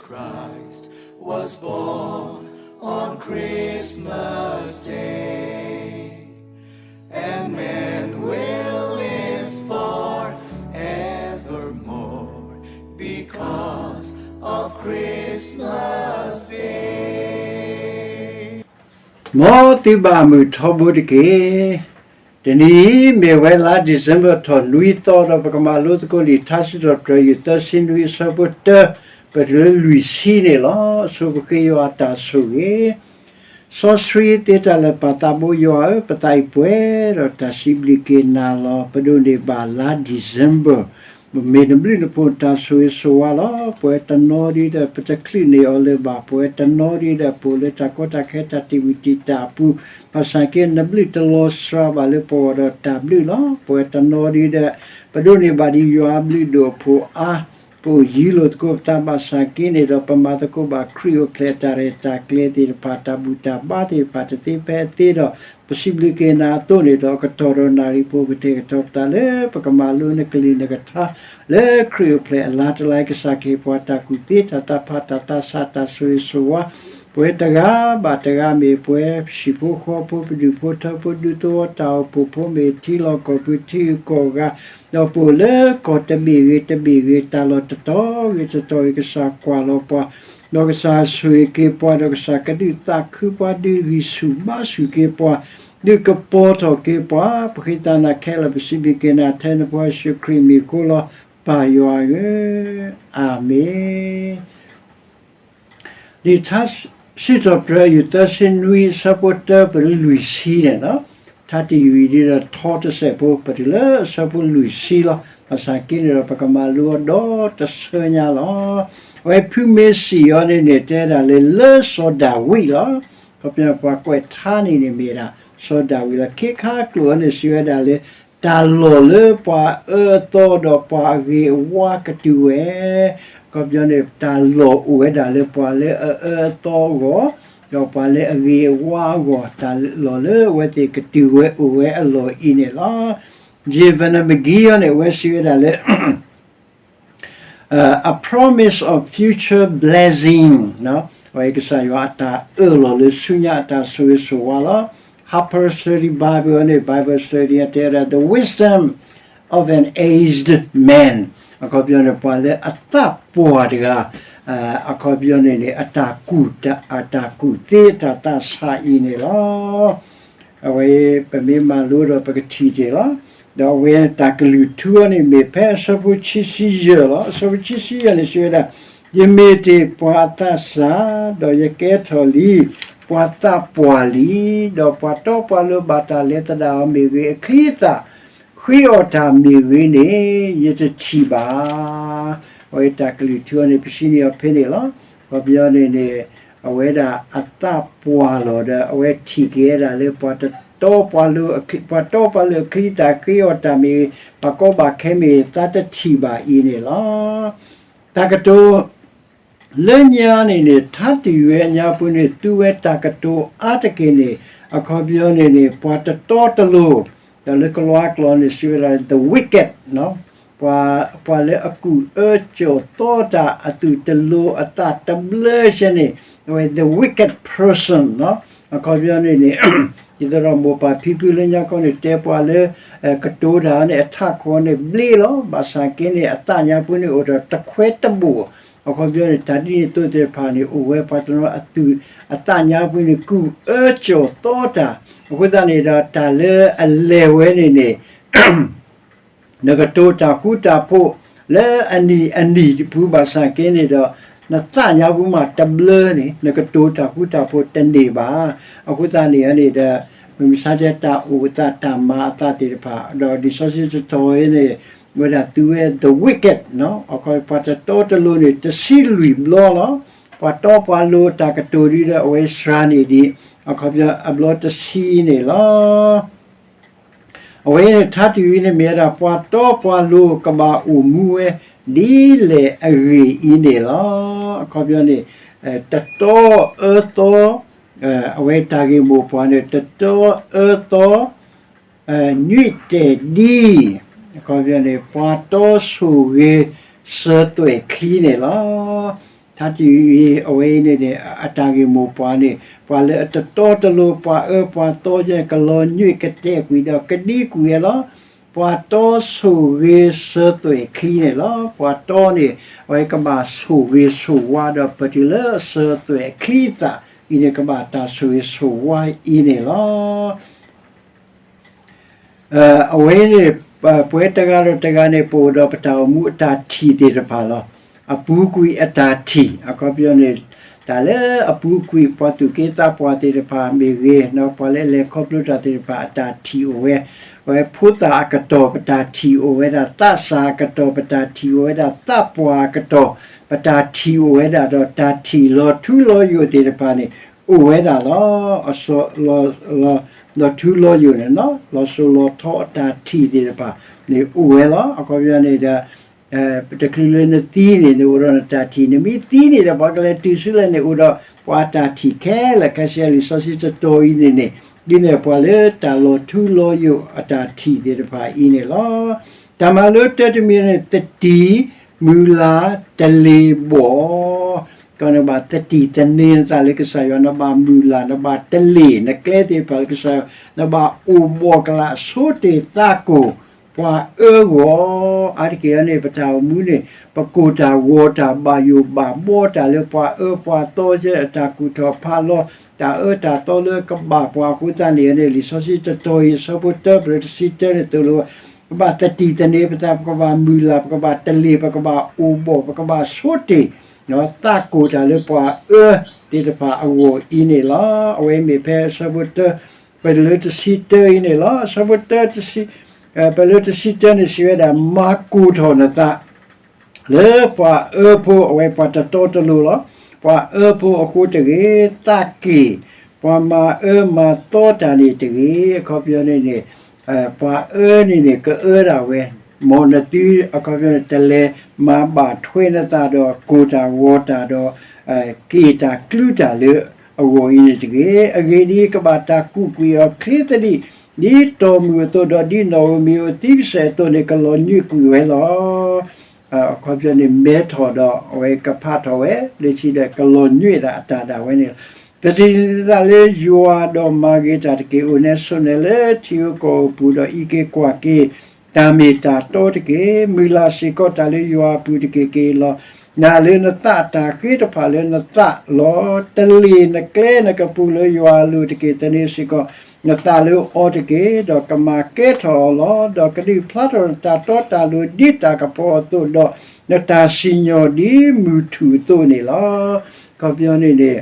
Christ was born on Christmas Day, and man will live forevermore because of Christmas Day. မ်သုဘၣ်မုာ်ထီဘိတက့ၢ်. တနံၤအံၤမ့ၢ်ဝဲလါ December ထီၣ်နွံသီဒီး ပကမၤလိသကိးလံာ်ထါစံးထီၣ်ပတြၢၤ ယူၢ်သၢဆံနွံအဆၢဖိတၢ ပတုၤလၢလွံၢ်ဆံန့ၣ်လီၤ. ဆိပဃ့ယွၤအတၢ်ဆိၣ်ဂ့ၤ စီဆှံသ့တၢ်လၢာ် ပၢ်သးဘိယွၤဧၢ, ပသးအံၤပှဲၤဒီးတၢ်စံးဘျုးက့ၤနၤလီၤ. ပဒိးန့ၢ်ဘၣ်လါ December မ့ၢ်နဘျုးနဖှိၣ်တၢ်ဆိၣ်ဂ့ၤဆိၣ်ဝါလီၤ. ပဝဲတနီၤဒ်ဒီး ပတချုးန့ၢ်အီၤလၢၤဘၣ်. ပဝဲတနီၤဒ်ဒီး ပအိၣ်လၢတၢ်ကီတၢ်ခဲတၢ်တံာ်မုၢ်တံာ်တာ်အပူၤ, ဘၣ်ဆၣ်က့ နဘျုးတလီၤစှၤဘၣ်လၢပဂီၢ်ဒီးတၢ်ဘျုးလီၤ. ပဝဲတနီၤဒ်ဒီး ပဒိးန့ၢ်ဘၣ်ဒ်ယွၤအဘျုးဒိၣ်အဖှိၣ်အါ, ပအိၣ်ယံၤလိာ်သကိးပသးဘၣ်ဆၣ်က့န့ၣ်ဒီး ပမၤသကိးဘၣ်ခရံာ်အိၣ်ဖျဲၣ်အတၢ်ရဲၣ်တၢ်ကျဲၤသ့ၣ်တဖၣ် တၢ်ဘူၣ်တၢ်ဘါသ့ၣ်တဖၣ် တသ့ဖဲအသ့ဒီး ပစံးဘျုးက့ၤနၤအသိးန့ၣ်ဒီး အကတီၢ်ဒီးနၣ်ရံၣ်ဖိ ကတဲာ်ကတီၤပသးလၢ ပကမၤလိနကလုၢ်နကထါ လၢခရံာ်အိၣ်ဖျဲၣ်အလါတလါအံၤ ကစၢ်ကဟ့ၣ်ပှၤတၢ်ကူၣ်သ့ တၢ်သးဖး တၢ်သးဆး တၢ်ဆိၣ်ဂ့ၤဆိၣ်ဝါ, ပဝဲတဂၤဘၣ်တဂၤ မ့ၢ်ပှၤဟံၣ်ဖိဃီဖိ ပဒူၣ်ဖိထၢဖိ ဒူသဝီတၢ်အိၣ်ဖှိၣ်ဖိ မ့ၢ်ထံလီၢ်ကီၢ်ပူၤ ထံဂုၤကီၢ်ဂၤ, ဒီးပအိၣ်လၢကီၢ်တဘ့ၣ်ဂ့ၤတဘ့ၣ်ဂ့ၤ တၢ်လီၢ်တတီၤဂ့ၤတတီၤဂ့ၤ ကစၢ်ကွၢ်လီၤပှၤ, ဒီးကစၢ်ဆိၣ်ဂ့ၤက့ၤပှၤ ဒီးကစၢ်ကဒုးသးခုပှၤ ဒုးဂံၢ်ဆူၣ်ဘါဆူၣ်က့ၤပှၤ ဒုးကပီၤထီၣ်က့ၤပှၤ, ပဃ့တၢ်နၤခဲလၢာ် ပစံးဘျုးက့ၤနၤ ထဲနဖိယ့ၣ်ၡူးခရံာ်မံၤအဃိလီၤ ပၢ်ယွၤဧၢ, အၤမ့ၣ်. လံာ်ထါစံးထီၣ်ပတြၢၤ ယူၢ်သၢဆံနွံ အဆၢဖိတၢ ပတုၤလၢလွံၢ်ဆံန့ၣ်လီၤ. ထါတယုၢ်အံၤဒ်ဒီးထီတစဲးဖိ ပတုၤလၢအဆၢဖိလွံၢ်ဆံလီၤ. ဘၣ်ဆၣ်က့န့ၣ်ဒီး ပကမၤလိအီၤဒီတဆၢညါလီၤ. အဝဲဖုမ့ၢ်စံးအီၤန့ၣ်န့ၣ် တဲဒၣ်လၢ လၢစီၤဒၤဝံးလီၤ. အခီပညီ ပှၤကွဲးထါန့ၣ်န့ၣ်မ့ၢ်ဒၣ် စီၤဒၤဝံးလီၤ. ခ့ခါကျိာ်အီၤန့ၣ် စံးဝဲဒၣ်လၢ တၢ်လီၢ်လၢပှၤအအၢအသီဒီးပှၤအဂ့ၤအဝါကတုၤဝဲ, အခီပညီန့ၣ် တၢ်လီၢ်အိၣ်ဝဲဒၣ်လၢပှၤလၢအအၢအသီအဂီၢ်, ဒီးပှၤလၢအဂ့ၤအဝါအဂီၢ် တၢ်လီၢ်လၢအဝဲသ့ၣ်ကတုၤဝဲအိၣ်ဝဲအလီၢ်အံၤန့ၣ်လီၤ. ယ့ၣ်ဝဲနမ့ၢ်ကံအီၤန့ၣ် အဝဲစံးဝဲဒၣ်လၢ a promise of future blessing အဝဲကစၢ်ယွၤအတၢ်အၢၣ်လီၤလၢဆူညါအတၢ်ဆိၣ်ဂ့ၤဆိၣ်ဝါလီၤ. Harper's Study Bible န့ၣ် Bible Study တဲဝဲဒၣ် the wisdom of an aged man အခီပညီန့ၣ် ပှၤလၢအသးပှၢ်တဂၤ အခီပညီန့ၣ်န့ၣ် အတၢ်ကူၣ် အတၢ်ကူၣ်သ့ အတၢ်သးဆးအံၤန့ၣ်လီၤ. အဝဲ ပမ့ၢ်မၤလိဒီးပကထံၣ်တ့ၢ်လီၤ. ဒီးအဝဲတၢ်ကလုၢ်ထူအီၤန့ၣ်မ့ၢ်ဖဲအဆၢဖိခံဆံယဲၢ်လီၤ. အဆၢဖိခံဆံယဲၢ်န့ၣ် စံးဝဲဒၣ်, ယမ့ၢ်တ့ၢ်ပှၤအသးစၢ်, ဒီးယကဲထီၣ်လံ ပှၤသးပှၢ်လံ, ဒီးပှၤတီပှၤလိၤဘၣ်တၢ်လဲၤသဒၣ်အီၤမ့ၢ်ဂ့ၤ, အချံအသၣ် ဃ့အီၣ်တၢ်မ့ၢ်ဂ့ၤန့ၣ် ယတထံၣ်ဘၣ်. အဝဲတၢ်ကလုၢ်ထူအီၤန့ၣ် ပစံးန့ၢ်အီၤဖဲန့ၣ်လီၤ. အခီပညီန့ၣ်န့ၣ် အဝဲဒၣ်အသးပှၢ်လီၤဒီး အဝဲထံၣ်က့ၤဝဲဒၣ်လၢပှၤတတီပှၤလိၤ ပှၤတီပှၤလိၤအချံအသၣ်ဃ့အီၣ်တၢ်မ့ၢ်ဂ့ၤ, ဘၣ်ကီဘၣ်ခဲမ့ၢ်ဂ့ၤ သးတထံၣ်ဘၣ်အံၤန့ၣ်လီၤ. တၢ်ကတိၤ လၢညါန့ၣ်န့ၣ် ထါတယုၢ်ဝဲအညါပူၤန့ၣ် သူဝဲတၢ်ကတိၤအါတက့ၢ်န့ၣ် အခီပညီန့ၣ်န့ၣ် ပှၤတတီတလိၤ, ဒီးလၢကလံးကျိာ်န့ၣ် စံးဝဲဒၣ် the wicked ပှၤ ပှၤလၢအကူၣ်အၢကၠီၣ်သီတၢ် အသူၣ်တလိၤအသးတဘျၢစဲန့ၣ် အဝဲ the wicked person အခီပညီန့ၣ်န့ၣ် ဒ်သိးဒီးမိၢ်ပၢ်ဖံဖုလၢညါခီန့ၣ် တဲပှၤလၢ ကတိၤတၢ်န့ၣ် အထးခိၣ်န့ၣ်ဘျ့လီၤ. ဘၣ်ဆၣ်က့န့ၣ် အသးညါပူၤန့ၣ်အိၣ်ဒီးတခွဲတဘိၣ်, အခီပညီန့ၣ် တၢ်ဒ်န့ၣ်အသိးသ့ၣ်တဖၣ်န့ၣ် အိၣ်ဝဲပှၤတနီၤအသူၣ် အသးညါပူၤန့ၣ် ကူၣ်အၢကၠီၣ်သီတၢ်, အဃိသတးန့ၣ်ဒီး တၢ်လၢအလဲၤဝဲန့ၣ်န့ၣ် နကတိၤတၢ်ဃူတၢ်ဖိး လၢအနံၤအနံၤတပူၤဘၣ်ဆၣ်က့န့ၣ်ဒီး နသးညါပူၤမးတဘျၢန့ၣ် နကတိၤတၢ်ဃူတၢ်ဖိးတန့ၢ်ဘၣ်. အဃိသတးန့ၣ်န့ၣ်ဒီး မ့ၢ်မဆါတဲတၢ်အိၣ်အသးတၢ်မၤအသးသ့ၣ်တဖၣ် ဒီးလံာ်စီဆှံတတီၤန့ၣ် ဝဲဒၣ်သူဝဲ the wicked အခီပညီ ပှၤတတီတလိၤန့ၣ် တဆံလွံၢ်ဘျီလီၤ. ပှၤတီပှၤလိၤတၢ်ကတိၤဒ်ဒီး အဝဲစှၤန့ၢ်ဒံး အခီပညီအဘျီတဆံန့ၣ်လီၤ. အဝဲန့ၣ် ထါတယုၢ်အံၤန့ၣ်မ့ၢ်ဝဲဒၣ် ပှၤတီပှၤလိၤကဘၣ်အိၣ်မူဝဲ ဒ်လဲၣ်အဂ့ၢ်အံၤန့ၣ်လီၤ. အခီပညီန့ၣ် တတီအၢသီ အဝဲတၢ်ဂ့ၢ်မိၢ်ပှၢ်န့ၣ် တတီအၢသီ နွံတဲာ်ဒံ အခီပညီန့ၣ် ပှၤတီဆိၣ်ဂ့ၤစၢၤသွဲၣ်ချံန့ၣ်လီၤ. ထါတယုၢ်အံၤ အဝဲအံၤန့ၣ်န့ၣ် အတၢ်ဂ့ၢ်မိၢ်ပှၢ်န့ၣ် ပှၤလၢအတတီတလိၤ ပှၤအၢပှၤသီကဲ ကလီၤညွံးကတဲာ်ကွံာ်ဒီးကဒံကွံာ်ဝဲလီၤ. ပှၤတီဆိၣ်ဂ့ၤစၢၤသွဲၣ်ချံန့ၣ်လီၤ. ပှၤတီန့ၣ် အဝဲကဘၣ်ဆိၣ်ဂ့ၤဆိၣ်ဝါဒီး ပတုၤလၢအစၢၤသွဲၣ်ချံအသးအံၤန့ၣ် ကဘၣ်တၢ်ဆိၣ်ဂ့ၤဆိၣ်ဝါအံၤန့ၣ်လီၤ. အဝဲန့ၣ် ပဝဲတဂၤဒီးတဂၤန့ၣ် ပအိၣ်ဒီးပတၢ်အိၣ်မူအတၢ်ထံၣ်သ့ၣ်တဖၣ်လီၤ. အပူၤကွံာ်အတၢ်ထံၣ် အခီပညီန့ၣ် တၢ်လၢအပူၤကွံာ် ပှၤသူၣ်က့သးပှၢ်သ့ၣ်တဖၣ်မ့ၢ်ဂ့ၤ, ပှၤလၢအလဲၤခီဖျိတၢ်သ့ၣ်တဖၣ် အတၢ်ထံၣ်အိၣ်ဝဲ, အဝဲဖိသၣ်အကတီၢ် ပတၢ်ထံၣ်အိၣ်ဝဲဒၣ်, သးစၢ်အကတီၢ် ပတၢ်ထံၣ်အိၣ်ဝဲဒၣ်, သးပှၢ်အကတီၢ် ပတၢ်ထံၣ်အိၣ်ဝဲဒၣ်, ဒီးတၢ်ထံၣ်လီၤထူလီၤယိာ်သ့ၣ်တဖၣ်န့ၣ် အိၣ်ဝဲဒၣ်လီၤ. လီၤထူလီၤယိာ်န့ၣ် လီၤစိၤလီၤထီအတၢ်ထံၣ်သ့ၣ်တဖၣ်န့ၣ် အိၣ်ဝဲလီၤ. အခီပညီန့ၣ်ဒီး တချုးလၢနသံန့ၣ် နအိၣ်ဒီးနတၢ်ထံၣ်, နမ့ၢ်သံန့ၣ်ဒီး ပှၤကလဲၤတုၤဆူလဲၣ်န့ၣ် အိၣ်ဒီးပှၤအတၢ်ထံၣ်ခဲလၢာ်. ခဲဆ့လံာ်စီဆှံတတီၤအံၤန့ၣ်န့ၣ် ဒ်န့ၣ်ပှၤလၢတၢ်လီၤထူလီၤယိာ်အတၢ်ထံၣ်သ့ၣ်တဖၣ်အံၤန့ၣ်လီၤ. တၢ်မၤလိတၢတမံၤန့ၣ် သတံၢ်, မုၢ်လၢ်, တလ့ၢ်ဘီၣ် ကီး နဘၣ်သတံၢ်သန့ၤနသးလၢကစၢ်ယွၤ, နဘၣ်မုၢ်လၢ်, နဘၣ်တလ့ၢ်, နကျဲသ့ၣ်တဖၣ်လၢကစၢ်ယွၤ, နဘၣ်အိၣ်ဘှီၣ်ကလာ်ဆိတ့ၢ်သးကိၢ်ပှၤအၢဂီၢ်. အါတက့ၢ်အံၤန့ၣ် ပတၢ်အိၣ်မူန့ၣ် ပကိၢ်တၢ်ဂီၤတၢ် ဘၣ်ယိၣ်ဘၣ်ဘှီတၢ်လၢပှၤအၢပှၤသီ အတၢ်ကူၣ်ထီၣ်ဖးလီၤ တၢ်အၢတၢ်သီလၢကဘၣ်ပှၤအဃိသတးန့ၣ်န့ၣ် လံာ်စီဆှံတတီၤအံၤ အဆၢဖိတၢ ပလၢတဆံတၢန့ၣ်သိၣ်လိ ပကဘၣ်သတံၢ်သန့ၤပသး, ပကဘၣ်မုၢ်လၢ်, ပကဘၣ်တလ့ၢ်, ပကဘၣ်အိၣ်ဘှီၣ်, ပကဘၣ်ဆိတ့ၢ် သးကိၢ်တၢ်လၢပှၤအၢသ့ၣ်တဖၣ်အဂီၢ်အံၤန့ၣ်လီၤ. အဝဲမ့ၢ်ဖဲအဆၢဖိတၢ ပလၢတဆံတၢအံၤန့ၣ်လီၤ. အဆၢဖိတၢ ပလၢတဆံတၢန့ၣ် စံးဝဲဒၣ် မၤကိၢ်ထီၣ်နသး လၢပှၤအၢဖိ အဝဲပှၤတတီတလိၤလီၤ. ပှၤအၢဖိအဃိတဂ့ၤ, သးက့ၢ် ပှၤမၤအၢမၤသီတၢ်န့ၣ်တဂ့ၤ. အခီပညီန့ၣ်န့ၣ် ပှၤအၢန့ၣ်န့ၣ် ကအၢဒၣ်ဝဲ, မ်နသု အခီပညီန့ၣ် တလဲၤမၤဘၣ်ထွဲနသးဒီး ကိၢ်တၢ်ဂီၤတၢ်ဒီး က့ၢ်တၢ်ကျူတၢ်လၢအဂီၢ်အံၤန့ၣ်တဂ့ၤ. အဂ့ၢ်ဒ်အံၤ, ကဘၣ်တၢ်ကူးကွံာ်အီၤချ့သဒံး, ဒ်တီၢ်မုၢ်အသိးဒီး ဒ်နီၣ်ဧိၤမ့ၤဧိၤသံကစဲာ်အသိးန့ၣ် ကလီၤညွံးကွံာ်ဝဲလီၤ. အခီပညီန့ၣ် မဲထီၣ်ဒီး အဝဲကဖးထီၣ်ဝဲ လၢခံဒီး ကလီၤညွံးဒၣ်အတၢ်ဒၣ်ဝဲန့ၣ်လီၤ. သတံၢ်သးလၢယွၤဒီးမၤဂ့ၤတၢ်တက့ၢ်. အိၣ်နဲဆိးနဲလၢထံဧိၤကီၢ်ဧိၤပူၤဒီး အံးက့ၤကွၢ်က့ၤ တၢ်မ့ၢ်တၢ်တီတက့ၢ်. မုၢ်လၢ်စ့ၢ်ကီးတၢ်လၢယွၤအပူၤတက့ၢ်. က့ၤလီၤနၤလၢနသးအတၢ်ဃ့တဖၣ်လၢနသးလီၤ. တလ့ၢ်နကျဲနကပူၤလၢယွၤအလိၤတက့ၢ်. သန့ၤစ့ၢ်ကီးနသးလၢအီၤတက့ၢ်, ဒီးကမၤကဲထီၣ်အီၤလီၤ. ဒီးကဒုးဖျါထီၣ်နတၢ်တီတၢ်လိၤဒ်တၢ်ကပီၤအသိး, ဒီးနတၢ်စံၣ်ညီၣ်ဒ်မုၢ်ထူၣ်အသိးန့ၣ်လီၤ. အခီပညီန့ၣ်န့ၣ်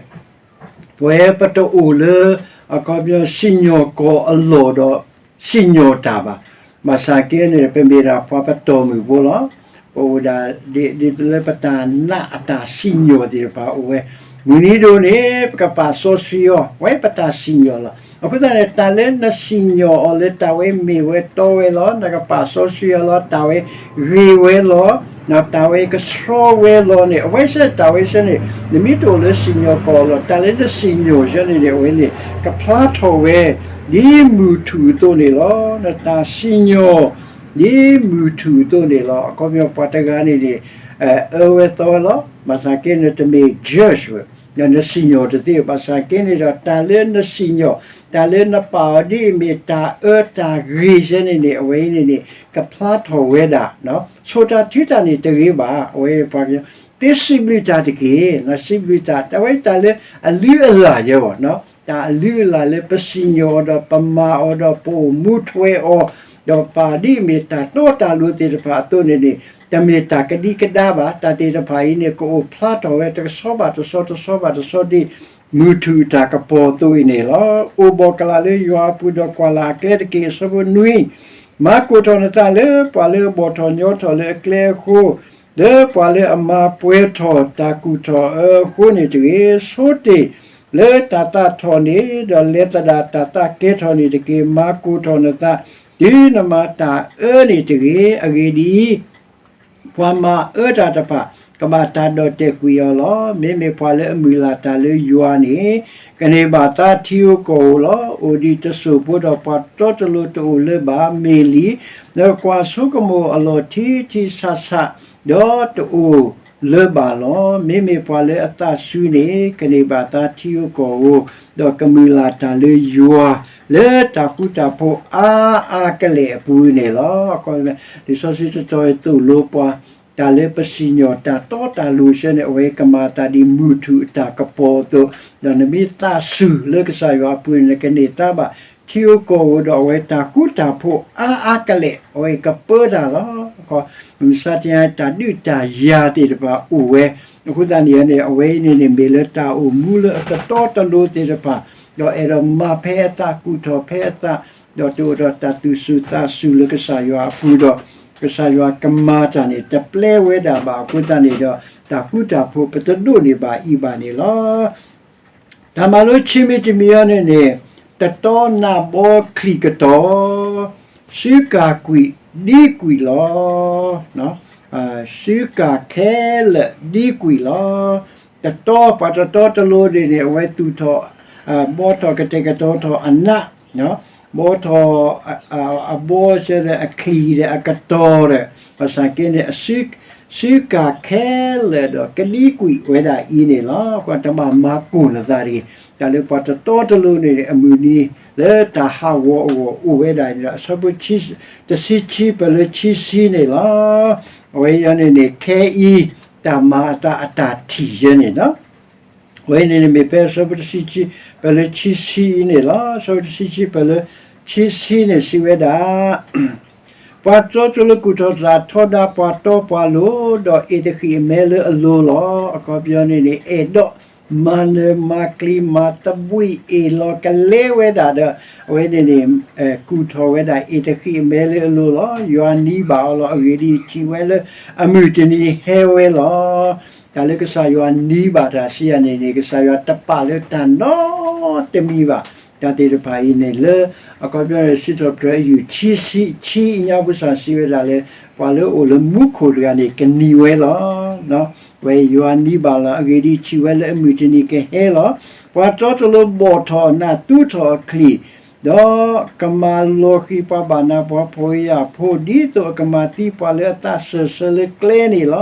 ပဝဲပတအိၣ်လၢ အခီပညီ စံၣ်ညီၣ်ကွီၢ်အလီၢ်ဒီး စံၣ်ညီၣ်တၢ်ဘၣ်. ဘၣ်ဆၣ်က့န့ၣ် ပမ့ၢ်ဒၣ်ပှၤပတီၢ်မုၢ်ဖိလီၤ. ပအိၣ်ဒၣ်ဒ်လၢပတၢ်နာ်အတၢ်စံၣ်ညီၣ်သ့ၣ်တဖၣ်အိၣ်ဝဲ. မုၢ်နံၤဒိၣ်န့ၣ် ပကပာ်စီဆှံအီၤ, ဝဲပတၢ်စံၣ်ညီၣ်လီၤ. အဃိသတးန့ၣ် တၢ်လၢနစံၣ်ညီၣ်အီၤလၢတၢ်ဝဲမ့ၢ်ဝဲတီဝဲလီၤ, နကပာ်စီဆှံအီၤလီၤ, တၢ်ဝဲဂ့ၤဝဲလီၤ, တၢ်ဝဲကဆှီဝဲလီၤန့ၣ် အဝဲဆဲ တၢ်ဝဲဆဲန့ၣ် နမ့ၢ်တအိၣ်လၢစံၣ်ညီၣ်ကွီၢ်အလီၢ်, တၢ်လၢနစံၣ်ညီၣ်ဆဲန့ၣ်န့ၣ် အဝဲန့ၣ် ကဖျါထီၣ်ဝဲ ဒ်မုၢ်ထူၣ်အသိးန့ၣ်လီၤ. နတၢ်စံၣ်ညီၣ် ဒ်မုၢ်ထူၣ်အသိးန့ၣ်လီၤ. အခီပညီပှၤတဂၤန့ၣ်န့ၣ် အၢဝဲသီဝဲလီၤ. ဘၣ်ဆၣ်က့န့ၣ်တမ့ၢ် judge ဝဲ, ဒီးနစံၣ်ညီၣ်တသ့. ဘၣ်ဆၣ်က့န့ၣ်ဒီး တၢ်လၢနစံၣ်ညီၣ် တၢ်လၢနပာ်အီၤဒ်အမ့ၢ်တၢ်အၢတၢ်ဂ့ၤဆဲန့ၣ်န့ၣ် အဝဲအံၤန့ၣ်န့ၣ် ကဖျါထီၣ်ဝဲဒၣ် ဆိၣ်တၢ်ထုတၢ်န့ၣ်တဂ့ၤဘၣ်. အဝဲပှၤကညီ သ့စံးဘျုးတၢ်တက့ၢ်. နစံးဘျုးတၢ် တၢ်ဝဲတၢ်လၢအလုၢ်အလၢ်ယဲဘၣ်, တၢ်အလုၢ်အလၢ်လၢပစံၣ်ညီၣ်အီၤဒီးပမၤအီၤဒီးပအိၣ်မူထွဲအီၤ, ဒီးပာ်ဒ်အမ့ၢ်တၢ်တီတၢ်လိၤသ့ၣ်တဖၣ်အသိးန့ၣ်န့ၣ် တမ့ၢ်တၢ်ကဒံကဒါဘၣ်. တၢ်သ့ၣ်တဖၣ်အံၤန့ၣ် ကအိၣ်ဖျါထီၣ်ဝဲတဆီဘၣ်တဆီ တဆီဘၣ်တဆီဒ် မုၢ်ထူၣ်တၢ်ကပီၤအသိးအံၤန့ၣ်လီၤ. အိၣ်ဘှီၣ်ကလာ်လၢယွၤအပူၤဒီးကွၢ်လၢ်အကျဲတက့ၢ်. အဆၢဖိနွံ မၤကိၢ်ထီၣ်နသးလၢပှၤလၢအဘီၣ်ထီၣ်ညီထီၣ်လၢအကျဲအဃိ, လၢပှၤလၢအမၤပှဲၤထီၣ်တၢ်ကူၣ်ထီၣ်အၢအဃိန့ၣ်တဂ့ၤ. ဆိတ့ၢ်လၢတၢ်သးထီၣ်န့ၣ်, ဒီးလဲၤသဒၣ်တၢ်သးကဲထီၣ်န့ၣ်တက့ၢ်. မၤကိၢ်ထီၣ်နသး တုၤနမၤတၢ်အၢန့ၣ်တဂ့ၤ. အဂ့ၢ်ဒ်အံၤ, ပှၤမၤအၢတၢ်တဖၣ် ကဘၣ်တၢ်ဒီၣ်တဲာ်ကွံာ်အီၤလီၤ. မ့မ့ၢ်ပှၤလၢအမုၢ်လၢ်တၢ်လၢယွၤန့ၣ် ကန့ၢ်ဘၣ်သးထံဧိၤကီၢ်ဧိၤလီၤ. အိၣ်ဒံးတစိၢ်ဖိဒီးပှၤတီတလိၤတအိၣ်လၢၤဘၣ်. မ့ၢ်လံ, ဒီးကွၢ်ဆိကမိၣ်အလီၢ်ထံထံဆးဆး, ဒီးတအိၣ် လၢၤဘၣ်လီၤ. မ့မ့ၢ်ပှၤလၢအသးစူၤန့ၣ် ကန့ၢ်ဘၣ်သါထံဧိၤကီၢ်ဧိၤ, ဒီးကမုာ်လၤတၢ်လၢယွၤ လၢတၢ်ဃူတၢ်ဖိးအါအါကလဲာ်အပူၤန့ၣ်လီၤ. လံာ်စီဆှံတတီၤအံၤသိၣ်လိပှၤ တၢ်လၢပစံၣ်ညီၣ်တၢ်တီတၢ်လိၤဆၢန့ၣ် အဝဲကမၤအသးဒ်မုၢ်ထူၣ်အတၢ်ကပီၤအသိး, ဒီးနမ့ၢ်သးစူၤလၢကစၢ်ယွၤအပူၤန့ၣ် နကန့ၢ်သါဘၣ် ထံဧိၤကီၢ်ဧိၤ ဒီးအဝဲတၢ်ဃူတၢ်ဖိးအါအါကလဲာ် အဝဲကပၢတၢ်လီၤ. မုၢ်မဆါတနံၤ တၢ်ဒုးတၢ်ယၤသ့ၣ်တဖၣ်အိၣ်ဝဲ, အဃိသတးန့ၣ်န့ၣ် အဝဲအံၤန့ၣ်န့ၣ် မ့ၢ်လၢတၢ်အိၣ်မူလၢအတတီတလိၤသ့ၣ်တဖၣ်, ဒီးအဲၣ်ဒိးမၤဖဲအသး ကူၣ်ထီၣ်ဖဲအသး, ဒီးတအိၣ်ဒီးတၢ်သူၣ်စူၤသးစူၤလၢကစၢ်ယွၤအပူၤဒီး ကစၢ်ယွၤကမၤတၢ်န့ၣ် တပျဲဝဲဒၣ်ဘၣ်အဃိသတးန့ၣ်ဒီး တၢ်ဃူတၢ်ဖိးပတဒိးန့ၢ်ဘၣ်အံၤဘၣ်န့ၣ်လီၤ. တၢ်မၤလိခံမံၤတမံၤအံၤန့ၣ်န့ၣ် တတီနးဘီချံၣ်ကတီၢ်, စုကၢ်ကွံာ်ဒံကွံာ်လီၤ. စုကၢ်ခဲလၢာ်ဒံကွံာ်လီၤ. တတီ ပှၤတတီတလိၤန့ၣ်န့ၣ် အဝဲသူၣ်ထီၣ် ဘီထီၣ်ကတဲာ်ကတီၤထီၣ်အနး, ဘီထီၣ် အဘီဆၢဒီးအချံၣ်ဒီးအကတီၢ်ဒီး ဘၣ်ဆၣ်က့န့ၣ် စုကၢ်ခဲလၢာ်ဒီးကဒံကွံာ်ဝဲဒၣ်အံၤန့ၣ်လီၤ. ကွၢ်တဘၣ်မၤကိၢ်နသးတဂ့ၤ, တၢ်လၢပှၤတတီတလိၤန့ၣ် အမုၢ်နံၤလၢတၢ်ဟးဂီၤအဂီၢ်အိၣ်ဝဲဒၣ်န့ၣ်ဒီး အဆၢဖိတဆံခံပၢၢ်လၢခံဆံန့ၣ်လီၤ. အဝဲအံၤန့ၣ်န့ၣ် ခဲအံၤ တၢ်မၤအသးအတၢ်ထံၣ်ယဲန့ၣ်လီၤ. အဝဲန့ၣ်န့ၣ်မ့ၢ်ဖဲအဆၢဖိတဆံခံပၢၢ်လၢခံဆံအံၤန့ၣ်လီၤ. အဆၢဖိတဆံခံပၢၢ်လၢခံဆံန့ၣ်စံးဝဲဒၣ် ပှၤတတီတလိၤကူၣ်ထီၣ်သးထီဒါပှၤတီပှၤလိၤ, ဒီးအ့ၣ်တဃံၣ်အမဲလၢအလိၤလီၤ. အခီပညီန့ၣ်န့ၣ် အဲၣ်ဒိးမၤနၢၤမၤကျံၤမၤသဘှံးအ့ၣ်လီၤကလဲဝဲဒၣ်ဒီး အဝဲန့ၣ်န့ၣ် ကူၣ်ထီၣ်ဝဲဒၣ်အ့ၣ်တဃံၣ်အမဲလၢအလိၤလီၤ. ယွၤနံဘၣ်အီၤလီၤ. အဂ့ၢ်ဒ်အံၤ, ထံၣ်ဝဲလၢအမုၢ်တနံၤဟဲဝဲလီၤ. တၢ်လၢကစၢ်ယွၤနံဘၣ်တၢ်စံးယၤန့ၣ်န့ၣ် ကစၢ်ယွၤတပာ်လၢတၢ်နီတမံၤဘၣ်. တၢ်သ့ၣ်တဖၣ်အံၤန့ၣ်လၢ အခီပညီန့ၣ် စံးထီၣ်ပတြၢၤအယူၢ်ခံဆံ ဆံညါပူၤစ့ၢ်ကီးစံးဝဲဒၣ်လၢ ပှၤလၢအအိၣ်လၢမူခိၣ်တဂၤန့ၣ် ကနံၤဝဲလီၤ. ဝဲယွၤနံဘၣ်လီၤ. အဂ့ၢ်ဒ်အံၤ, ထံၣ်ဝဲလၢအမုၢ်တနံၤကဟဲလီၤ. ပှၤတတီတလိၤဘီၣ်ထီၣ်အနး သူထီၣ်အချံၣ်, ဒီးကမၤလီၤဃံၤပှၤဘၣ်နးပှၤဖှီၣ်ယာ်ဖိ ဒ်သိးအကမၤသံပှၤလၢအသးစၢၢ်ဆၢလၢကျဲန့ၣ်လီၤ.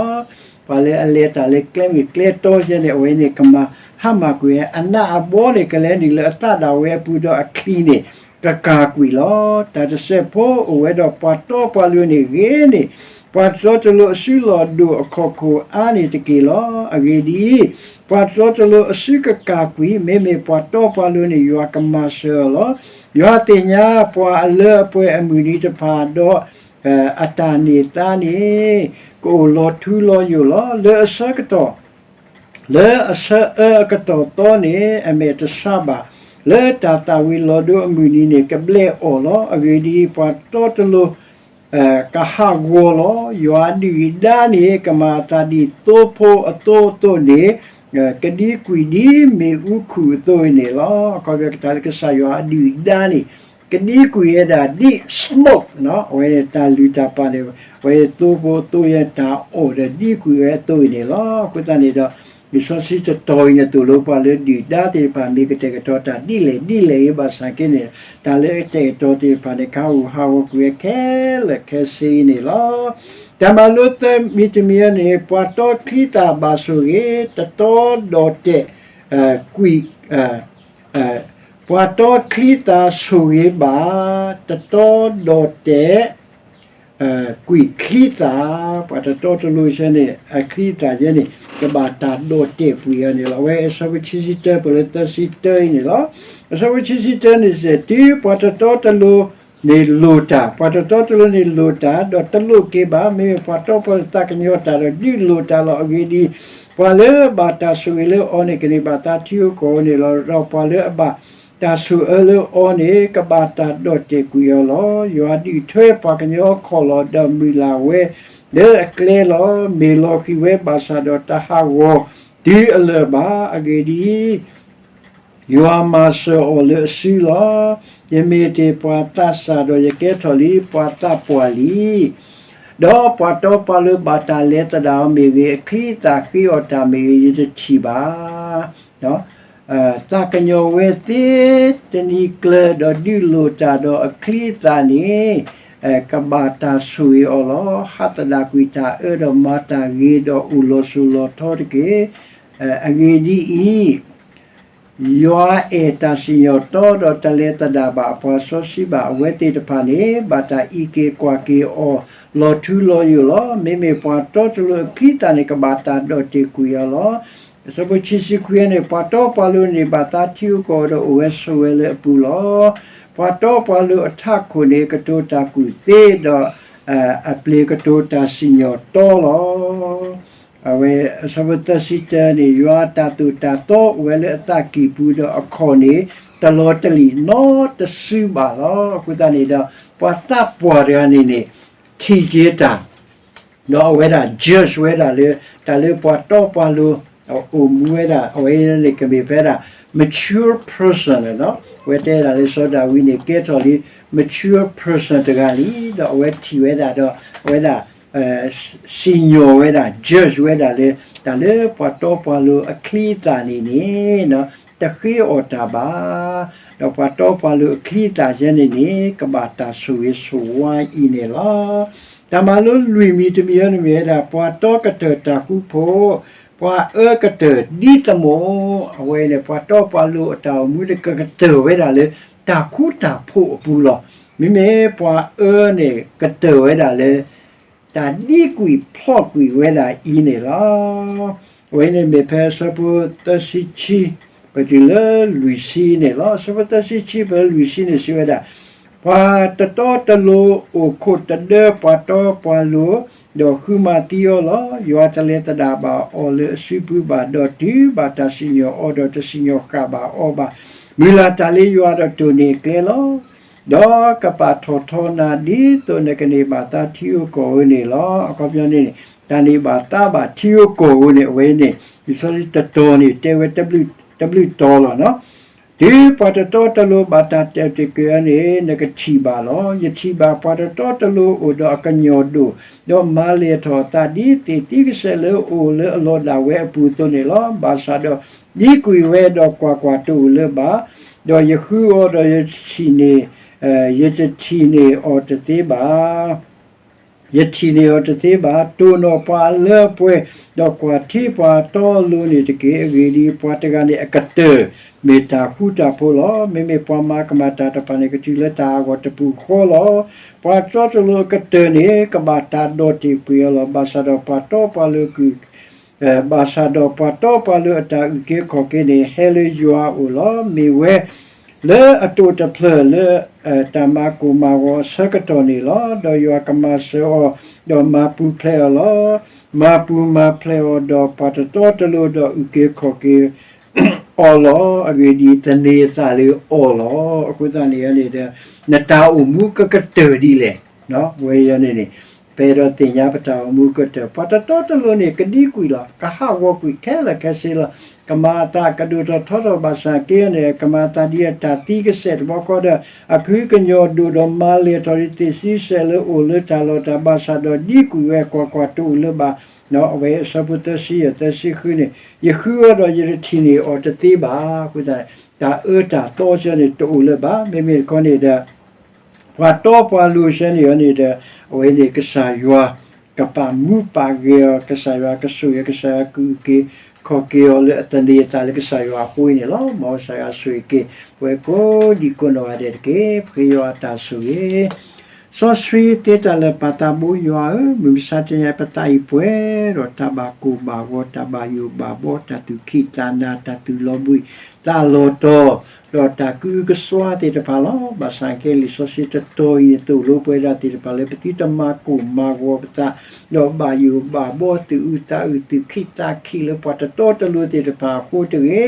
ပှၤလၢအလဲၤတၢ်လၢကျဲမ့ၢ်ကျဲတီယဲန့ၣ် အဝဲန့ၣ်ကမၤဟါမၢ်ကွံာ်ဝဲ, အနးအဘီန့ၣ် ကလဲၤနုာ်လၢအသးဒၣ်ဝဲအပူၤဒီးအချံၣ်န့ၣ် ကကၢ်ကွံာ်လီၤ. တၢ်တစဲးဖိအိၣ်ဝဲဒီးပှၤတီပှၤလိၤန့ၣ်ဂ့ၤန့ၢ် ပှၤတတီတလိၤအစုလီၢ်ဒိၣ်အခီၣ်ခိၣ်အါန့ၣ်တက့ၢ်လီၤ. အဂ့ၢ်ဒ်အံၤ, ပှၤတတီတလိၤအစုကကၢ်ကွံာ် မ့မ့ၢ်ပှၤတီပှၤလိၤန့ၣ် ယွၤကမၤစၢၤအီၤလီၤ. ယွၤသ့ၣ်ညါပှၤအလၢအပှဲၤအမုၢ်နံၤတဖၣ်ဒီး အတၢ်န့ၢ်သါန့ၣ် ကအိၣ်လီၤထူလီၤယိာ်လီၤ. လၢအဆၢကတီၢ် လၢအဆၢအၢအကတီၢ်သီန့ၣ် အမဲာ်တဆါဘၣ်. လၢတၢ်သၣ်ဝံၤလီၤဒိအမုၢ်နံၤန့ၣ် ကဘျဲးအီၣ်လီၤ. အဂ့ၢ်ဒ်အံၤ, ပှၤတတီတလိၤ ကဟးဂီၤလီၤ. ယွၤအဒုၣ်အဒါန့ၣ် ကမၤအသးဒ်သိဖိအသိအသိးန့ၣ် ကဒံကွံာ်ဒ်မ့ၣ်အူခူၣ်အသိးအံၤန့ၣ်လီၤ. အခီပညီကတၢၢ်လၢကစၢ်ယွၤအဒုၣ်အဒါန့ၣ် ကဒံကွံာ်ဝဲဒၣ်ဒ် smoke အဝဲန့ၣ်တၢ်လုၢ်တၢ်ပာ်န့ၣ် အဝဲသိဖိအသိယဲၢ်တၢ်အီၣ်ဒီးဒံကွံာ်ဝဲအသိးအံၤန့ၣ်လီၤ. အဃိသတးန့ၣ်ဒီး လံာ်စီဆှံတတီၤအံၤန့ၣ် သိၣ်လိပှၤလၢဒုၣ်ဒါသ့ၣ်တဖၣ် မ့ၢ်ကတဲာ်ကတီၤတၢ်ဒ်လဲၣ်ဒ်လဲၣ်အံၤ ဘၣ်ဆၣ်က့န့ၣ် တၢ်လၢအကတဲာ်ကတီၤသ့ၣ်တဖၣ်န့ၣ် ကဟးဂူာ်ဟးဂီၤကွံာ်ဝဲခဲလၢာ်ခဲဆ့အံၤန့ၣ်လီၤ. တၢ်မၤလိသၢမံၤတမံၤအံၤန့ၣ် ပှၤတီချံသၣ်ဘၣ်ဆိၣ်ဂ့ၤ, တတီဒီးတဲာ်ကွံာ် ပှၤတီချံသၣ်ဆိၣ်ဂ့ၤဘၣ်, တတီဒီးတဲာ် ကွံာ်ချံသၣ်, ပှၤတတီတလိၤဆၢန့ၣ် အချံသၣ်ယဲန့ၣ် ကဘၣ်တၢ်ဒီးတဲာ်ကွံာ်အီၤန့ၣ်လီၤ. အဝဲအဆၢဖိခံဆံတၢပၢၢ်လၢသၢဆံတၢအံၤန့ၣ်လီၤ. အဆၢဖိခံဆံတၢန့ၣ်စဲး တုၤပှၤတတီတလိၤန့ၣ်လိၣ်တၢ်, ပှၤတတီတလိၤန့ၣ်လိၣ်တၢ်, ဒီးတလိၣ်က့ၤဘၣ်, မ့မ့ၢ်ပှၤတီပှၤလိၤသးကညီၤတၢ်ဒီးဒုးလိၣ်တၢ်လီၤ. အဂ့ၢ်ဒ်အံၤ, ပှၤလၢအဘၣ်တၢ်ဆိၣ်ဂ့ၤလၢအီၤန့ၣ် ကန့ၢ်ဘၣ်သါထံဧိၤကီၢ်ဧိၤန့ၣ်လီၤ. ဒီးပှၤလၢအဘၣ် တၢ်ဆိၣ်အၢလၢအီၤန့ၣ် ကဘၣ်တၢ်ဒီၣ်တဲာ်ကွံာ်အီၤလီၤ. ယွၤဒုးထွဲပှၤကညီအခီၣ်လီၤ ဒီးမုၢ်လၢ်ဝဲလၢအကျဲလီၤ. မ့ၢ်လီၤဃံၤဝဲဘၣ်ဆၣ်ဒီးတဟးဂီၤတုၤအလၢာ်ဘၣ်. အဂ့ၢ်ဒ်အံၤ, ယွၤမၤစၢၤအီၤလၢအစုလီၤ. ယမ့ၢ်တ့ၢ်ပှၤသးစၢ်ဒီးယကဲထီၣ်လံပှၤသးပှၢ်လံ. ဒီးပှၤတီပှၤလိၤဘၣ်တၢ်လဲၤသဒၣ်အီၤမ့ၢ်ဂ့ၤ, အချံအသၣ်ဃ့အီၣ်တၢ်မ့ၢ်ဂ့ၤ, ယတထံၣ်ဘၣ်. သးကညီၤဝဲသ့တနံၤကျၢၤဒီးဒုးလိၣ်တၢ်ဒီးအချံအသၣ်န့ၣ် ကဘၣ်တၢ်ဆိၣ်ဂ့ၤအီၤလီၤ. ဟးသဒၣ်ကွံာ်တၢ်အၢဒီးမၤတၢ်ဂ့ၤဒီးအိၣ်လီၤစိၤလီၤထီတက့ၢ်. အဂ့ၢ်ဒ်အံၤ, ယွၤအဲၣ်တၢ်စံၣ်ညီၣ်တီဒီးတလဲၤသဒၣ်ဘၣ်အပှၤစီဆှံဘၣ်. အဝဲသ့ၣ်တဖၣ်န့ၣ် ဘၣ်တၢ်အံးက့ၤကွၢ်က့ၤအီၤလီၤထူလီၤယိာ်လီၤ. မ့မ့ၢ်ပှၤတီတလိၤအချံသၣ်န့ၣ် ကဘၣ်တၢ်ဒီၣ်တ့ၢ်ကွံာ်အီၤလီၤ. အဆၢဖိခံဆံခွံန့ၣ် ပှၤတီပှၤလိၤန့ၣ် ဘၣ်သးထံဧိၤကီၢ်ဧိၤဒီးအိၣ်ဝဲဆိးဝဲလၢအပူၤလီၤ. ပှၤတီပှၤလိၤအထးခိၣ်န့ၣ် ကတိၤတၢ်ကူၣ်သ့ဒီး အပျ့ၤကတိၤတၢ်စံၣ်ညီၣ်တီလီၤ. အဝဲအဆၢဖိသၢဆံတၢန့ၣ် ယွၤအတၢ်သိၣ်တၢ်သီအိၣ်ဝဲလၢအသးကံၢ်ပူၤဒီးအခီၣ်န့ၣ် တလီၤတလံာ်နီတစုဘၣ်လီၤ. အဃိသတးန့ၣ်ဒီး ပှၤသးပှၢ်တဂၤန့ၣ်န့ၣ် ထံၣ်က့ၤတၢ် ဒီးအဝဲဒၣ် judge ဝဲဒၣ်လၢ တၢ်လၢပှၤတီပှၤလိၤ အိၣ်မူဝဲဒၣ် အဝဲန့ၣ်ကမ့ၢ်ဖဲဒၣ် mature person လီၤ. အဝဲတဲဒၣ်လၢစီၤဒၤဝံးန့ၣ် ကဲထီၣ်လံ mature person တဂၤလံ ဒီးအဝဲထံၣ်ဝဲဒၣ်ဒီး အဝဲဒၣ် စံၣ်ညီၣ်ဝဲဒၣ် judge ဝဲဒၣ်လၢ တၢ်လၢပှၤတီပှၤလိၤအချံအသၣ်န့ၣ်န့ၣ် တဃ့အီၣ်တၢ်ဘၣ်, ဒီးပှၤတီပှၤလိၤအချံအသၣ်ယဲန့ၣ်န့ၣ် ကဘၣ်တၢ်ဆိၣ်ဂ့ၤဆိၣ်ဝါအံၤန့ၣ်လီၤ. တၢ်မၤလိလွံၢ်မံၤတမံၤအံၤန့ၣ်မ့ၢ်ဝဲဒၣ် ပှၤတီကတၢၢ်တၢ်ဃူဖိ, ပှၤအၢကတၢၢ်ဒ်သမီး, အဝဲန့ၣ် ပှၤတီပှၤလိၤအတၢ်အိၣ်မူတကကတၢၢ်ဝဲဒၣ်လၢ တၢ်ဃူတၢ်ဖိးအပူၤလီၤ. မ့မ့ၢ်ပှၤအၢန့ၣ် ကတၢၢ်ဝဲဒၣ်လၢ တၢ်ဒံကွံာ်ဖျီၣ်ကွံာ်ဝဲဒၣ်အံၤန့ၣ်လီၤ. အဝဲန့ၣ်မ့ၢ်ဖဲအဆၢဖိသၢဆံခံ ပတုၤလၢလွံၢ်ဆံန့ၣ်လီၤ. အဆၢဖိသၢဆံခံ ပတုၤလၢလွံၢ်ဆံန့ၣ် စံးဝဲဒၣ်, ပှၤတတီတလိၤအိၣ်ခိးတဒၢပှၤတီပှၤလိၤ, ဒီးဃုမၤသံအီၤလီၤ. ယွၤတလဲၤသဒၣ်ဘၣ်အီၤလၢအစုပူၤဘၣ်, ဒီးတုၤဘၣ်တၢ်စံၣ်ညီၣ်အီၤဒီး တစံၣ်ညီၣ်ဃၣ်ဘၣ်အီၤဘၣ်. မုၢ်လၢ်တၢ်လၢယွၤဒီးတိၢ်န့ၢ်အကျဲလီၤ. ဒီးကပာ်ထီၣ်ထီနၤ ဒ်သိးနကန့ၢ်ဘၣ်သါထံဧိၤကီၢ်ဧိၤန့ၣ်လီၤ. အခီပညီန့ၣ်န့ၣ် တၢ်န့ၢ်ဘၣ်သါဘၣ်ထံဧိၤကီၢ်ဧိၤန့ၣ် အဝဲန့ၣ် လံာ်စီဆှံတတီၤန့ၣ် တဲဝဲတဘျုးတီၤလီၤ. တုၤပှၤတတီတလိၤဘၣ်တၢ်တဲာ်တ့ၢ်ကွံာ်အီၤန့ၣ် နကထံၣ်ဘၣ်လီၤ. ယထံၣ်ဘၣ်ပှၤတတီတလိၤအိၣ်ဒီးအကညီၤဒိၣ်, ဒီးမၤလဲၢ်ထီၣ်အသးဒ်သ့ၣ်သံကစဲးလၢအအိၣ်လၢအလီၢ်ဒၣ်ဝဲအပူၤအသိးန့ၣ်လီၤ. ဘၣ်ဆၣ်ဒီး ဒံကွံာ်ဝဲဒီးကွၢ်ကွၢ်တအိၣ်လၢၤဘၣ်, ဒီးယဃုအီၤဒီးယတထံၣ်န့ၢ်, ယတထံၣ်န့ၢ်အီၤတသ့ဘၣ်. ယထံၣ်န့ၢ်အီၤတသ့ဘၣ်. တိၢ်နီၣ်ပှၤအလၢအပှဲၤ, ဒီးကွၢ်ထံပှၤတီအလိၤန့ၣ်တက့ၢ်. အဂ့ၢ်ဒ်အံၤ, ပှၤတဂၤန့ၣ်အကတၢၢ် မ့ၢ်တၢ်ဃူတၢ်ဖိးလီၤ. မ့မ့ၢ်ပှၤမၤကမၣ်တၢ်တဖၣ်န့ၣ် ကတုၤလၢတၢ်ဟးဂီၤတပူၤဃီလီၤ. ပှၤတီတလိၤအကတၢၢ်န့ၣ် ကဘၣ်တၢ်ဒီၣ်တ့ၢ်ကွံာ်အီၤလီၤ. ဘၣ်ဆၣ်ဒီးပှၤတီပှၤလိၤအကုၢ် ဘၣ်ဆၣ်ဒီးပှၤတီပှၤလိၤအတၢ်အုၣ်က့ၤခီၣ်က့ၤန့ၣ် ဟဲလၢယွၤအအိၣ်လီၤ. မ့ၢ်ဝဲလၢအတိာ်တဖျၢၣ်လၢ တၢ်မၤကိၢ်မၤဂီၤအဆၢကတီၢ်န့ၣ်လီၤ. ဒီးယွၤကမၤစၢၤအီၤ, ဒီးမၤပူၤဖျဲးအီၤလီၤ. မၤပူၤမၤဖျဲးအီၤဒီးပှၤတတီတလိၤဒီးအုၣ်က့ၤခီၣ်က့ၤ အီၤလီၤ. အဂ့ၢ်ဒ်အံၤ, သန့ၤအသးလၢအီၤလီၤ. အဃိသတးန့ၣ်န့ၣ်ဒီး နတၢ်အိၣ်မူကကတၢၢ်ဒ်လဲၣ်. ဝဲန့ၣ်န့ၣ် ပအဲၣ်ဒိးသ့ၣ်ညါပတၢ်အိၣ်မူကတၢၢ်, ပှၤတတီတလိၤန့ၣ် ကဒံကွံာ်လီၤ, ကဟးဂီၤကွံာ်ခဲလၢာ်ခဲဆ့လီၤ. ကမၤအသးကဒိၣ်ထီၣ်ထီထီၣ်ဘၣ်ဆၣ်က့န့ၣ် ကမၤအသးဒ်အတၢ်သံကစဲးတဘျီဃီဒီး အကုကညီၤဒိၣ်ဒီးမၤလဲၢ်ထီၣ်ဒ်သ့ၣ်သံကစဲးလၢအအိၣ်လၢတၢ်လီၢ်တၢ်ဘၣ်ဆၣ်ဒီး ဒံကွံာ်ဝဲကွၢ်ကွၢ်တအိၣ်လၢၤဘၣ်. အဝဲအဆၢဖိသၢဆံယဲၢ် သၢဆံဃုန့ၣ် ယဃုအီၤဒီးယတထံၣ်န့ၢ်အီၤတသ့ဘၣ်. အဃိသတး တၢ်အၢတၢ်သီဆၢန့ၣ် တအိၣ်လၢၤဘၣ်. မ့မ့ၢ်တခီန့ၣ်ဒီး ပှၤတီပှၤလိၤဆၢန့ၣ်အီၤန့ၣ်ဒီး အဝဲန့ၣ်ကစၢ်ယွၤ ကပာ်မူပာ်ဂဲၤအီၤ, ကစၢ်ယွၤကဆိၣ်ဂ့ၤ, ကစၢ်ယွၤကအုၣ်က့ၤခီၣ်က့ၤအီၤလၢအသန့ၤအသးလၢကစၢ်ယွၤအဃိန့ၣ်လီၤ. မ်ကစၢ်ယွၤဆိၣ်ဂ့ၤက့ၤ ပဝဲကိးဒံးကိးနီၢ်ဂၤဒဲးတက့ၢ်. ပဃ့ယွၤအတၢ်ဆိၣ်ဂ့ၤ စီဆှံသ့တၢ်လၢာ်ပာ်သးဘိယွၤဧၢ, မုၢ်မဆါတနံၤအံၤ ပသးအံၤပှဲၤဒီးတၢ်ဘၣ်ကိၢ်ဘၣ်ဂီၤ, တၢ်ဘၣ်ယိၣ်ဘၣ်ဘှီ, တၢ်သူၣ်ခံးသးနၤ, တၢ်သူၣ်လီၤဘှံးသးလီၤတီၤ, ဒီးတၢ်ကအုကစွါသ့ၣ်တဖၣ်လီၤ. ဘၣ်ဆၣ်ခဲလံာ်စီဆှံတတီၤအံၤန့ၣ် သိၣ်လိပှဲၤဒၣ်သ့ၣ်တဖၣ်လၢပသုတမၤကိၢ်မၤဂီၤပသး, ဒီးဘၣ်ယိၣ်ဘၣ်ဘှီ, သူၣ်အုးသးအုး, သူၣ်ခံးသးခံးလၢပှၤတတီတလိၤသ့ၣ်တဖၣ်အဃိတဂ့ၤ, ဒီးတၢ်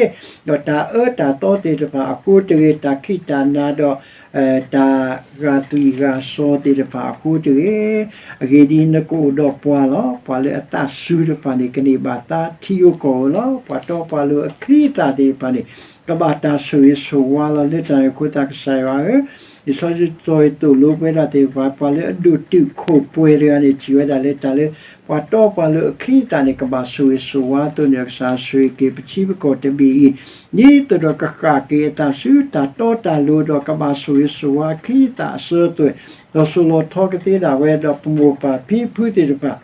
အၢတၢ်သီသ့ၣ်တဖၣ်အဃိတဂ့ၤ, တၢ်ခံးတၢ်နၤဒီး တၢ်ဂာ်သွံၣ်ဂာ်စီၤသ့ၣ်တဖၣ်အဃိတဂ့ၤ, အဂ့ၢ်ဒ်အံၤ နကအိၣ်ဒီးပှၤလီၤ. ပှၤလၢအသးစူၤတဖၣ်န့ၣ် ကန့ၢ်ဘၣ်သါထံဧိၤကီၢ်ဧိၤလီၤ. ပှၤတီပှၤလိၤအချံအသၣ်သ့ၣ်တဖၣ်န့ၣ် ကဘၣ်တၢ်ဆိၣ်ဂ့ၤဆိၣ်ဝါလီၤ. လၢတၢ်န့ၣ်အဃိသတး ကစၢ်ယွၤဧၢ, လံာ်စီဆှံတတီၤအံၤသိၣ်လိပှဲၤဒၣ်သ့ၣ်တဖၣ် ပှၤလၢအဒိၣ်တုာ်ခိၣ်ပှဲၤတဂၤန့ၣ် ထံၣ်ဝဲဒၣ်လၢတၢ်လၢ ပှၤတီပှၤလိၤအချံအသၣ်န့ၣ် ကဘၣ်ဆိၣ်ဂ့ၤဆိၣ်ဝါအသိးန့ၣ် ကစၢ်ဆိၣ်ဂ့ၤက့ၤပထံပကီၢ်တဘ့ၣ်အံၤ ဒ်သိးဒီးကဃၣ်က့ၤအသးဆူတၢ်တီတၢ်လိၤဒီး ကဘၣ်ဆိၣ်ဂ့ၤဆိၣ်ဝါအချံအသၣ်အစၢအသွဲၣ် လီၤစိၤလီၤထီကသ့ဒၣ်ဝဲ ဒီးပမိၢ်ပၢ်ဖံဖုသ့ၣ်တဖၣ်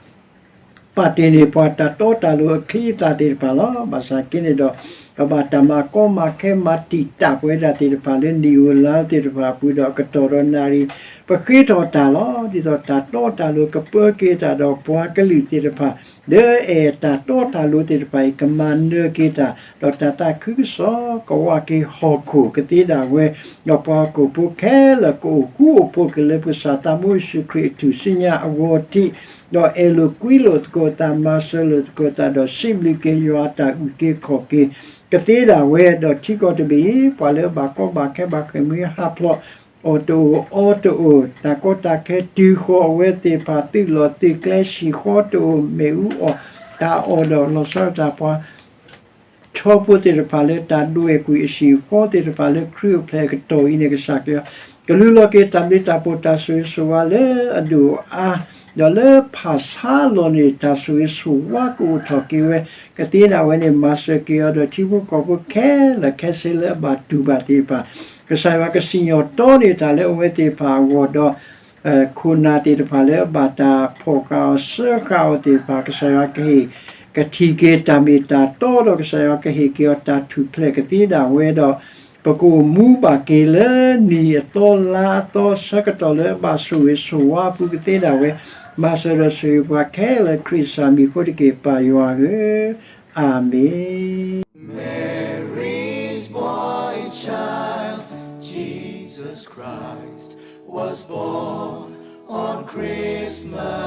ပာ်တ့ၢ်န့ၢ်ပှၤတၢ်တီတၢ်လိၤအချံအသၣ်သ့ၣ်တဖၣ်လီၤ. ဘၣ်ဆၣ်က့န့ၣ်ဒီး ပဘၣ်တၢ်မၤကီမၤခဲမၤတံာ်တာ်ပဝဲဒၣ်သ့ၣ်တဖၣ်လၢနံၣ်ဧိၤလါဧိၤသ့ၣ်တဖၣ်အပူၤဒီး အကတီၢ်ဒီးနၣ်ရံၣ် ပဃ့ထီၣ်တၢ်လီၤ. ဒ်သိးတၢ်တီတၢ်လိၤကပၢက့ၤတၢ်ဒီးပှၤကလုာ်သ့ၣ်တဖၣ် လၢအဲၣ်တၢ်တီတၢ်လိၤသ့ၣ်တဖၣ်အံၤ ကမၤနၢၤက့ၤတၢ် ဒီးတၢ်သးခုကစီၣ် ကဝးက့ၤဟီၣ်ခိၣ်ကသ့ဒၣ်ဝဲ ဒီးပှၤဟီၣ်ခိၣ်ဖိခဲလၢာ်ကအိၣ်ဃူအိၣ်ဖိးက့ၤလၢပကစၢ်သးဘိယ့ၣ်ၡူးခရံာ်အထူၣ်စုညါအဂီၢ်ထံး, ဒီးအဲၣ်လိာ်ကွံလိာ်သကိးအသး မၤစၢၤလိာ်သကိးအသး ဒီးစံးဘျုးက့ၤယွၤအတၢ်အုၣ်က့ၤခီၣ်က့ၤ ကသ့ဒၣ်ဝဲ ဒီးထံကီၢ်တဘ့ၣ်အံၤ ပှၤလၢအဘၣ်ကီဘၣ်ခဲဘၣ်ဃ့ၢ်မှံဟးဖျိး အီၣ်တအိၣ်အီတအိၣ် တၢ်ကီတၢ်ခဲတုၤဃီၤအဝဲသ့ၣ်တဖၣ် သုးလီၢ်သုးကျဲ ဆံၣ်ဃီတအိၣ် မ့ၣ်အူအီၣ်တၢ်အီၣ်ဒီး လီၤဆီဒၣ်တၢ်ပှၤ ထီဖိသ့ၣ်တဖၣ်လၢတၢ်ဒွဲၣ်ကွံာ်အဆံၣ်ဃီသ့ၣ်တဖၣ်လၢခရံာ်အိၣ်ဖျဲၣ်အကတီၢ်အံၤန့ၣ် ကစၢ်က့ၤ ကလူလီၤက့ၤတၢ်ဘျုးတၢ်ဖှိၣ်တၢ်ဆိၣ်ဂ့ၤဆိၣ်ဝါလၢအဒိၣ်အါ ဒီးလၢဖးဆါလီၤန့ၣ် တၢ်ဆိၣ်ဂ့ၤဆိၣ်ဝါကအိၣ်ထီၣ်က့ၤဝဲ ကသ့ဒၣ်ဝဲန့ၣ် မၤစၢၤက့ၤအီၤဒီးထံဖိကီၢ်ဖိခဲလၢာ်ခဲဆ့လၢအဘၣ်တူၢ်ဘၣ်သ့ၣ်တဖၣ် ကစၢ်ယွၤကစံၣ်ညီၣ်တီန့ၢ်တၢ်လၢအဝဲသ့ၣ်တဖၣ်အဂီၢ်ဒီး ခိၣ်နၢ်သ့ၣ်တဖၣ်လၢအဘၣ်တၢ်ဖီၣ်ဃာ်အီၤစၢဃာ်အီၤသ့ၣ်တဖၣ် ကစၢ်ယွၤကဟ့ၣ် ကထံၣ်က့ၤတၢ်မ့ၢ်တၢ်တီဒီး ကစၢ်ယွၤကဟ့ၣ်က့ၤအီၤတၢ်ထူၣ်ဖျဲးကသ့ဒၣ်ဝဲဒီး ပကအိၣ်မူဘၣ်က့ၤလၢနံၣ်အသီလါအသီ ဆၢကတီၢ်လၢအဘၣ်ဆိၣ်ဂ့ၤဆိၣ်ဝါအပူၤကသ့ဒၣ်ဝဲ မၤစၢၤဒီးဆိၣ်ဂ့ၤပှၤခဲလၢာ် ခရံာ်ကစၢ်မံၤအဃိတက့ၢ် ပၢ်ယွၤဧၢ, အၤမ့ၣ်. Mary's boy child, Jesus Christ, was born on Christmas